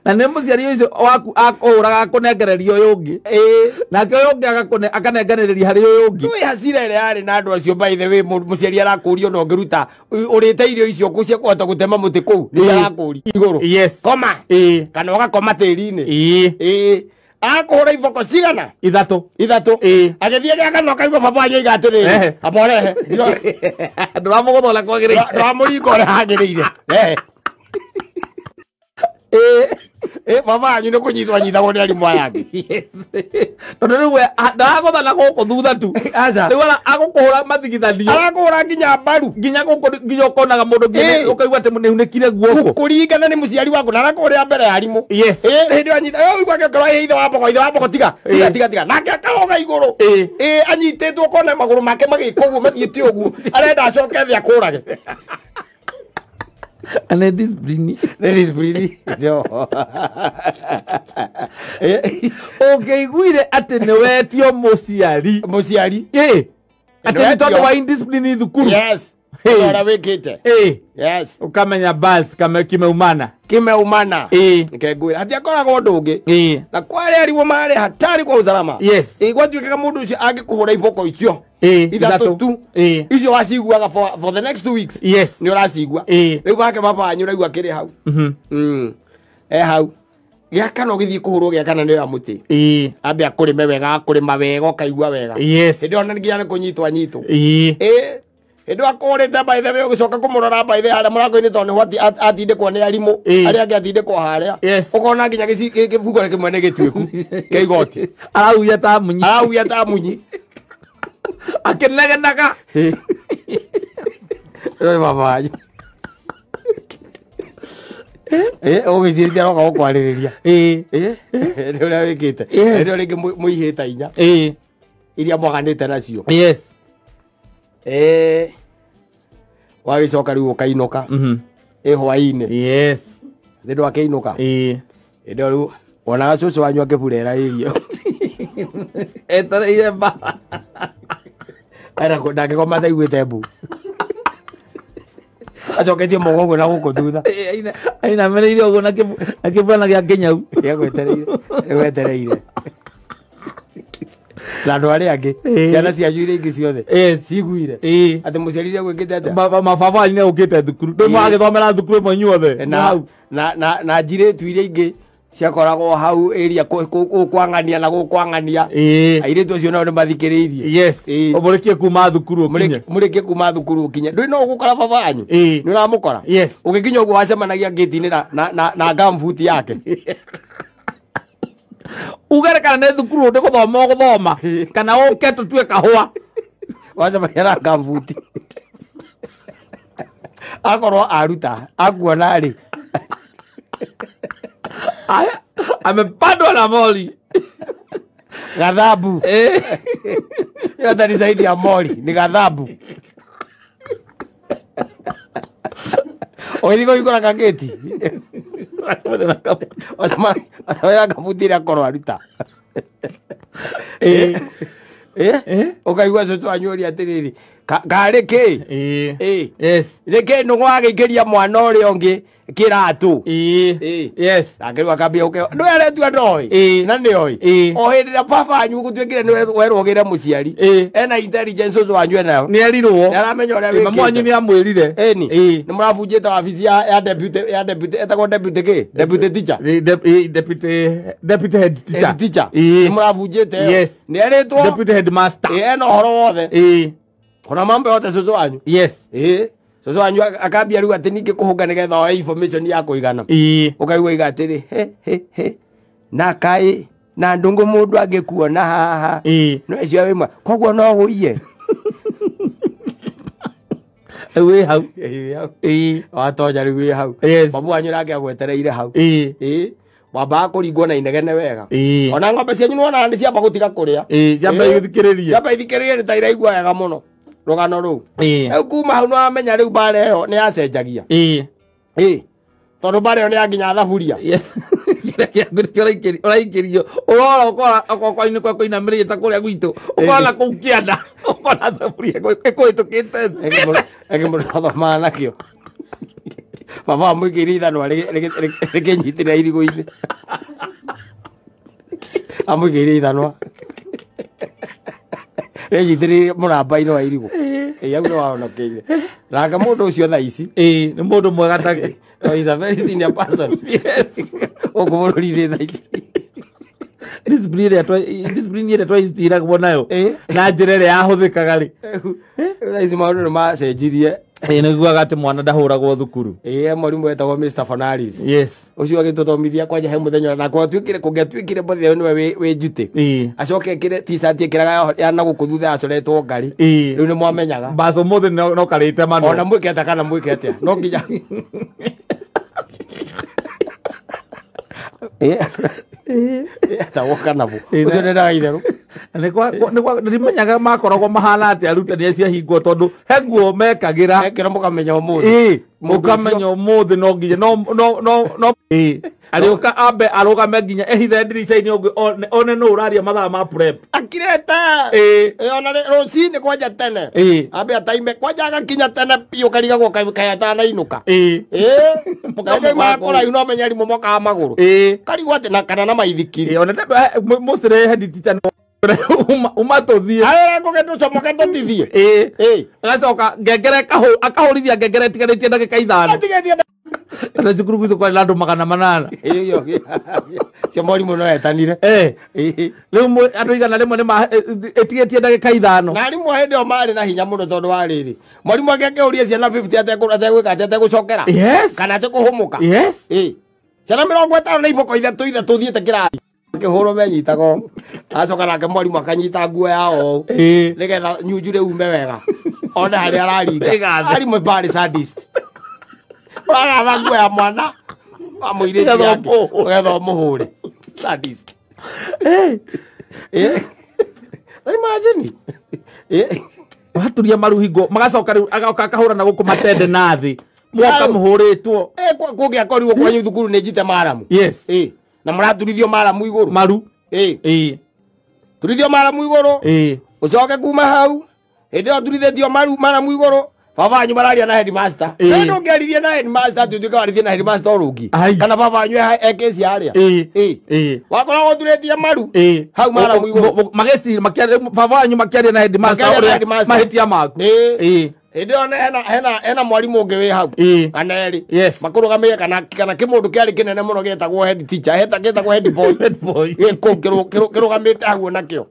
Na nĩ mũciari ũcio waku akũhũraga akũnengereria ũyũ ũngĩ. Ĩĩ. Nake ũyũ ũngĩ akanengereria harĩ ũyũ ũngĩ. Nĩũĩ hasira ĩrĩa yarĩ na andũ acio by the way, mũciari arakũria ona ũngĩruta ũrĩte irio icio kũ cia kũhota gũtema mũtĩ kũu. Nĩ arakũria igũrũ. Yes. Koma. Ĩĩ. Kana ũgakoma tĩri-inĩ. Ĩĩ. Ĩĩ. Akũhũra iboko cigana? Ithatũ. Ithatũ. Ĩĩ. Agĩthiĩ gĩa kanua kaigua baba wanyu oiga atĩrĩrĩ. Amba ũrehe. Ndũramũgũtha ũrĩa kwagĩrĩire. Ndũramũringa ũrĩa hagĩrĩire. Rehe. Baba wanyu nĩ kũnyitwo anyitagwo nĩ arimũ aya angĩ. Yes. Tondũ rĩu we ndaragũtha na gũkũ thutha tu. Aca. Rĩu agũkũhũra mathigithanio. Arakũhũra nginya mbaru. Nginya gũkũ nginya ũkonaga mũndũ nginya ũkaigua atĩ nĩunĩkire guoko. Kũringana nĩ mũciari waku na arakũhũrĩra mbere ya arimũ. Yes. Hĩndĩ ĩyo anyita, ũigua agĩkorwo ĩ ithe wa mbogo, ithe wa mbogo tiga. Tiga tiga tiga. Nake akaroga igũrũ. Anyitĩtwo ũkona magũrũ make magĩka ũguo mathiĩte ũguo. Arenda acoke thĩ akũrage. And discipline. Nĩ discipline. No. Ũngĩiguire atĩ nĩ wetio mũciari. Mũciari. Ĩĩ. Atĩ nĩ tondũ wa indiscipline thukuru. Yes. Ũrĩa wĩkĩte. Yes. Ukamenya bas kame kimeumana. Kimeumana. Nke ngwĩra hatiakoragwo ũndũ ũngĩ. Na kwarĩ arimũ marĩ hatari kwa usalama. Yes. Gwatuĩkaga mũndũ ũcio angĩkũhũra iboko icio ithatũ tu icio waciguaga for the next 2 weeks. Yes. Nĩ ũracigua. Rĩu make baba wanyu ũraigua kĩrĩ hau. Hau. Gĩa kana ũgĩthiĩ kũhũrwo gĩa kana nĩ ya mũtĩ. Ambe akũrĩme wega, akũrĩma wega ũkaigua wega. Yes. Hĩndĩ ĩyo nginya nĩ kũnyitwo anyitwo. Hĩndĩ ĩyo akũrĩte by the way ũgĩcoka kũmũrora by the harĩa mũrango-inĩ tondũ nĩho atindĩkwo nĩ arimũ arĩa angĩ atindĩkwo harĩa. Ũkona nginya kĩbungo kĩmwe nĩ gĩtuĩku kĩa igoti. Arauya ta munyi. Arauya ta munyi. Akĩnegenaga. Rĩu baba wanyu. Ũgĩcirĩtie aroka gũkwarĩrĩria. Nĩ ũrĩa wĩkĩte. Hĩndĩ ĩyo rĩngĩ mũihĩta inya. Iria mwaganĩte nacio. Yes. Wagĩcoka rĩu ũkainũka. Hwaĩ-inĩ. Yes. Thĩ ndwakĩinũka. Hĩndĩ ĩyo rĩu wonaga cũcũ wanyu akĩburera irio. Etereire mbara. Ndangĩkoma ataiguĩte mbu. Acoketie moko ũguo na gũkũ thutha. Ainamĩrĩire ũguo na kĩbwana gĩa kĩnyau. Rĩu etereire. Na andũ arĩa angĩ ciana cianyu iria ingĩ ciothe ciguire atĩ mũciari nĩegwĩkĩte atĩa. Mababa wanyu nĩegũkĩte thukuru. Ndũĩ mũragĩthomera thukuru ĩmwe inyuothe. Na njirĩtu iria ingĩ ciakoragwo hau area gũkwang'ania na gũkwang'ania. Airĩtu acio nao nĩmathikĩrĩirie. Yes. Mũrĩkie kuma thukuru ũkinye. Mũrĩkie kuma thukuru ũkinye. Ndũĩ no ũgũkora baba wanyu. Nĩ ũramũkora. Yes. Ũgĩkinya ũguo wacemanagia ngĩti-inĩ na gumboot yake. Ugere kana nĩ thukuru ndĩ gũthoma ũgũthoma kana ũke tũtue kahũa. Wacemania na gumboot. Akorwo aruta akuona rĩ. Aya, amepandwa na moli. Ghadhabu. Yote ni zaidi ya moli, ni ghadhabu. Ũgĩthiĩ kũhingũra kangĩti. Wacemania na kabuti ĩrĩa akorwo aruta. Ũkaigua cũcũ wanyu ũria atĩrĩrĩ, karĩ kĩ? Yes. Nĩ kĩ nũgũ wagĩikĩria mwana ũrĩa ũngĩ kĩratũ? Yes. Nake rĩu akambia gũkĩo. Ndũĩ aretua ndoĩ. Na nĩoĩ. O hĩndĩ ĩrĩa baba wanyu gũtuĩkire nĩwe werwo ũgĩre mũciari. Ena intelligence ũcio wanyu enayo. Nĩerirwo. Nĩaramenya ũrĩa wĩkĩte. Mamu wanyu nĩamwĩrire. Ĩni. Nĩ mũrabunjĩte wabici ya deputy, ya deputy, etagwo deputy kĩ? Deputy teacher. Deputy head teacher. Head teacher. Nĩ mũrabunjĩte ĩyo. Yes. Nĩerĩtwo. Deputy headmaster. Ena ũhoro wothe. Kuna mambo yote cũcũ wanyu. Yes. Cũcũ wanyu akambia rĩu atĩ ningĩ kũhũnga nĩgetha oe information ya kũigana. Ũkaigua iga atĩrĩ, he he he. Na kaĩ na ndũngũ mũndũ angĩkuona haha. No icio wĩ koguo no ũiye. Wĩ hau. Watonya rĩu wĩ hau. Babu wanyu nake agwetereire hau. Wambaga kũringwo na inegene wega. Ona ng'ombe cianyu nĩwonaga nĩ ciamba gũtiga kũrĩa. Ciamba igĩthikĩrĩria. Ciamba ithikĩrĩrie nĩ ta iraigua wega mũno. Rũgano rũu. Rĩu kuma hau nĩwamenya rĩu mbara ĩyo nĩ yacenjagia. Tondũ mbara ĩyo nĩ ya nginya thaburia. Yes. Kĩrĩa kĩaku nĩkĩo ũraingĩrio. Ũrora ũkora okorwo nĩ kwa kũinamĩrĩria ta kũrĩa gwitũ. Ũkona kũu kĩanda. Ũkona thaburia ĩkũhĩtũkĩte. Eke mũndũ athomaga nakĩo. Baba amũikĩirie ithanwa rĩkĩnyitĩrĩra irigũ-inĩ. Amũikĩirie ithanwa. Rĩnyitĩrĩire mũramba-inĩ wa irigũ. Hau nĩ wahonokeire. Nake mũndũ ũcio thaa ici. Nĩ mũndũ mwega take. He's a very senior person. Yes. Gũkũ bũrũri-inĩ thaa ici. Discipline ĩrĩa twaistiragwo nayo na njĩra ĩrĩa yahũthĩkaga rĩ. Thaa ici maũndũ nĩ macenjirie. Nĩguaga atĩ mwana ndahũragwo thukuru. Mwarimũ wetagwo Mr. Fanaris. Yes. Ũcio agĩtũthomithia kwanja he mũthenya na gwatuĩkire kũngĩatuĩkire mũthenya nĩwe wĩ njutĩ. Acoke ekĩre t-shirt ĩkĩraga ya na gũkũ thutha yacoretwo ngari. Rĩu nĩ mwamenyaga. Baco mũthĩ no karĩte manwo. Ona mwĩke atĩa kana mwĩke atĩa. No nginya. Etagwo Kanabu. Ũcio ndendaga itherũ. Nĩ makoragwo mahana atĩ arutani acio ahingwo tondũ he nguo mekagĩra mekĩra mũkamenya ũmũthĩ mũkamenya ũmũthĩ no nginya no arĩũka ambe arũgame nginya ehithe ndirica-inĩ one nũ ũraria mathaa ma prep akirete ona rũcinĩ kwanja tene ambe ataime kwanja agakinya tene biũ karigagwo kaĩ atanainũka na kũraihu no menye arimũ mokaga magũrũ karigwo atĩ na kana na maithikiri ona mostly head teacher umatũthiĩ arĩa ngũgĩtũcomoke tũtithie agacoka ngengere akahũrithia ngengere ĩtigarĩtie ndagĩka ithano ĩtigĩtie na cukuru gwitũ kwarĩ na andũ 800 cio mwarimũ no etanire rĩu andũ 100 nĩ ĩtigĩtie ndagĩka ithano na arimũ hĩndĩ ĩyo marĩ na hinya mũno tondũ wa rĩrĩ mwarimũ angĩakĩũria ciana 50 ategwĩka atĩ ategũcokera kana atekũhũmũka ciana 50 na iboko ithatũ ithatũ thiĩte kĩrathi kĩhũrwo menyitaga acoka nake mwarimũ akanyita nguo yao nĩgetha nyunjure ume wega one harĩa araringa arimũ barĩ sadist ũragatha nguo ya mwana wa mũirĩtu yake ũgetha ũmũhũre sadist imagine waturia maru hingo magacoka rĩu agoka akahũra na gũkũ matende na thĩ mwoka mũhũrĩtwo kũngĩakorirwo kwanyu thukuru nĩ njite maramu yes na mũraturithio maramu igũrũ maru turithio maramu igũrũ ũcoke kuma hau hĩndĩ ĩyo turithĩtio maramu igũrũ baba wanyu mararia na headmaster na ndũngĩaririe na headmaster atĩ ũtuĩke warithie na headmaster ũrũngi kana baba wanyu e kesi harĩa wakoragwo ũturĩtie maru hau maramu igũrũ mageci baba wanyu makĩaria na headmaster ũrĩa mahĩtia maku hĩndĩ ĩyo hena mwarimũ ũngĩ wĩ hau kana erĩ makũrũgamĩire kana kĩmũndũ kĩarĩ kĩnene mũno gĩetagwo head teacher gĩetagwo head boy gĩkũu kĩrũgamĩte hau nakĩo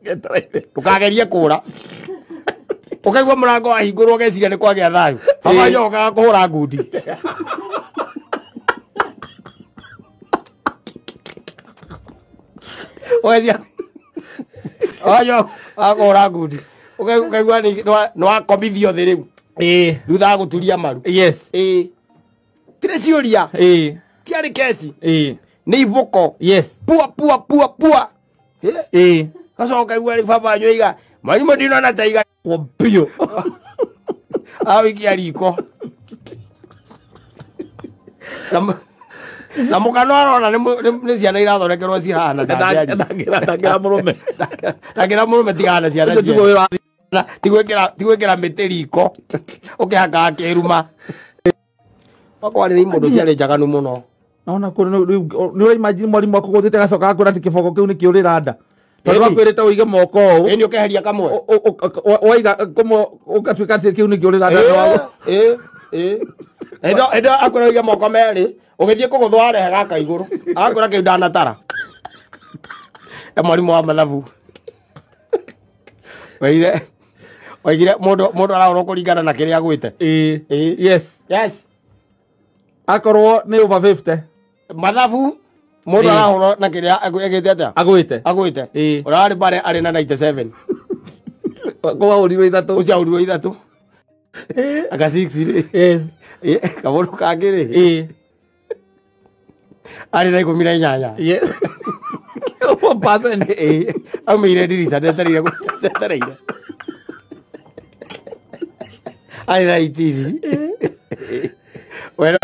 ndũkagerie kũra ũkaigua mũrango wahingũrwo ũgeciria nĩ kwagĩa thayũ baba wanyu okaga kũhũra ngundi ũgeciria wanyu okaga kũhũra ngundi ũkaigua nĩ wakomithio thĩ rĩu thutha wa gũturia maru yes tirĩ ciũria tiarĩ keci nĩ ibũko yes pua pua pua pua gacoka igua rĩu baba wanyu aiga mwarimũ ndinona ta iga biũ awikia riko na mũkano arona nĩ ciana irathondekerwo cihana ndangĩra mũrũme ndangĩra mũrũme tigana ciana tigwĩkĩra mĩtĩ riko ũkĩhakaga kĩruma wakwarĩ nĩ imũndũ ciarĩ njaganu mũno naona nĩ ũraimagine mwarimũ akũgũthĩte agacoka agakwĩra atĩ kĩboko kĩu nĩ kĩũrĩra nda tondũ akwĩrĩte ũige moko ũũ ĩni ũkeheria kamwe waiga kũmwe ũgatuĩka atĩ kĩu nĩ kĩũrĩra nda hĩndĩ akwĩra ũige moko merĩ ũgĩthiĩ kũgũthwo warehe gaka igũrũ agakwĩra kĩu ndanatara mwarimũ wa mathabu werire oigire mũndũ arahũrwo kũringana na kĩrĩa agwĩte yes yes akorwo nĩ over 50 mathabu mũndũ arahũrwo na kĩrĩa agĩte atĩa agwĩte ũrarĩ bare arĩ na 97 kũwahũrirwo ithatũ ũcio ahũrirwo ithatũ aka 6 rĩ yes kamũndũ kangĩ rĩ arĩ na 18 yes 1% aumĩire ndirica ndetereire arĩ na 18 wero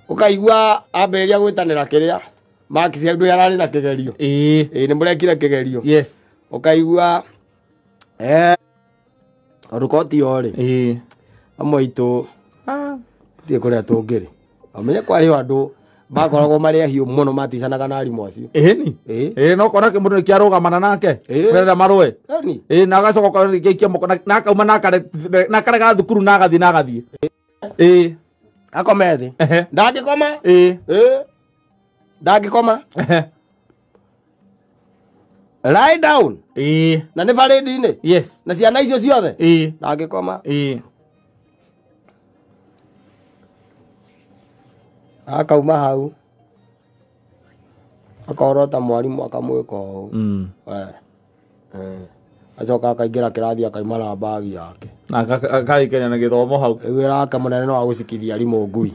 ũkaigua ambĩrĩria gwĩtanĩra kĩrĩa marks andũ ararĩ na kĩgerio nĩ mũrekire kĩgerio yes ũkaigua tondũ kotio rĩ amwe aitũ ndiĩ kũrĩa tũngĩrĩ amenye kwarĩ o andũ makoragwo marĩ ahiũ mũno maticanaga na arimũ acio ĩni no kona kĩmũndũ nĩkĩarũgamana nake renda marũe na agacoka ũkona nĩkĩaikia moko na akauma na akarega thukuru na agathiĩ na agathiĩ akome thĩ ndangĩkoma ndangĩkoma lie down na nĩ barĩndi-inĩ yes na ciana icio ciothe ndangĩkoma akauma hau akorota mwarimũ akamwĩka ũũ acoka akaingĩra kĩrathi akauma na mbagi yake na akarĩkania na gĩthomo hau rĩu wĩra wake mũnene nĩ wa gũcikithia arimũ ngui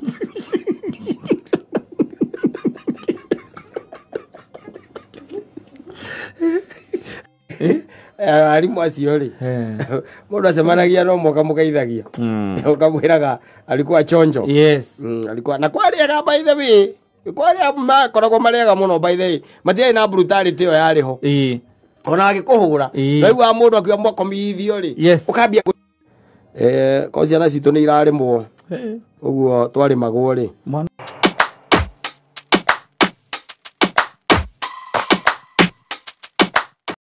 Arimũ acio rĩ, mũndũ acemanagia no moka mũgeithagia, ũkamwĩraga alikuwa chonjo. Yes. Alikuwa na kwarĩega, by the way, kwarĩa makoragwo marĩega mũno, by the way, matiarĩ na brutality ĩyo yarĩ ho. Ona agĩkũhũra, waiguaga mũndũ akiuga mwakomithio rĩ, ũkambia ko ciana citũ nĩ irarĩmwo ũguo twarĩmagwo rĩ. Mwana.